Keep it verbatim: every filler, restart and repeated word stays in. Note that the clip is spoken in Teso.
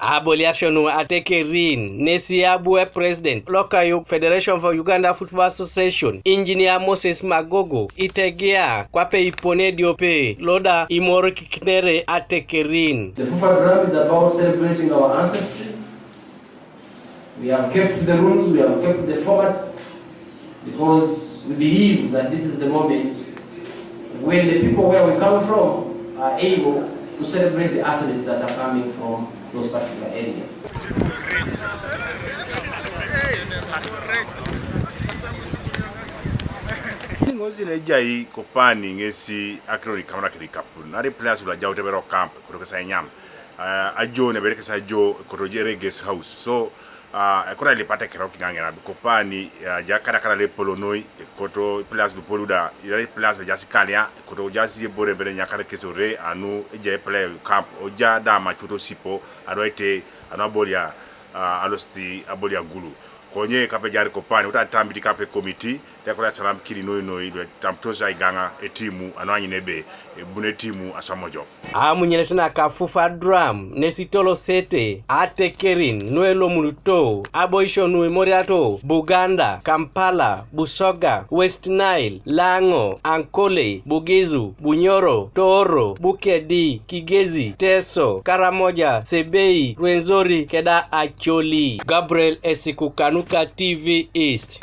Aboliasio nu atekerin nesi abu e president loka Federation for Uganda Football Association, Engineer Moses Magogo, itegea kwape ipone diope loda imorikiknere atekerin. The FUFA drum is about celebrating our ancestry. We have kept the rules, we have kept the formats, because we believe that this is the moment when the people where we come from are able to celebrate the athletes that are coming from those particular areas. Ŋosi ne jai kopani ŋesi akiro ni kamra kedi kapun. Nari players ula jau tebero camp, kuro kesa nyam. Uh, ajo ne bere kesa jo koto jere guest house. So, uh, ekora li pate kero kingange na kopani, uh, ja kada kada le polo noi, koto players du polu da, ira players be jasi kalia, koto jasi je bore bere nyakare keso re, anu je play camp, o ja da ma chuto sipo, anu ete, anu abolia, uh, alosti abolia gulu. Konye kape jari kopani, uta tambiti kape komiti, de kola salam kiri noi noi, de tam tosa iganga, e timu, anu anyi nebe, e bune timu, asamojok. Amunyele tena ka FUFA drum nesi tolo sete atekerin nue lomunu to aboisio nue Moriato, Buganda, Kampala, Busoga, West Nile, Lango, Ankole, Bugizu, Bunyoro, Toro, Bukedi, Kigezi, Teso, Karamoja, Sebei, Rwenzori keda Acholi. Gabriel Esiku Kanuka, T V East.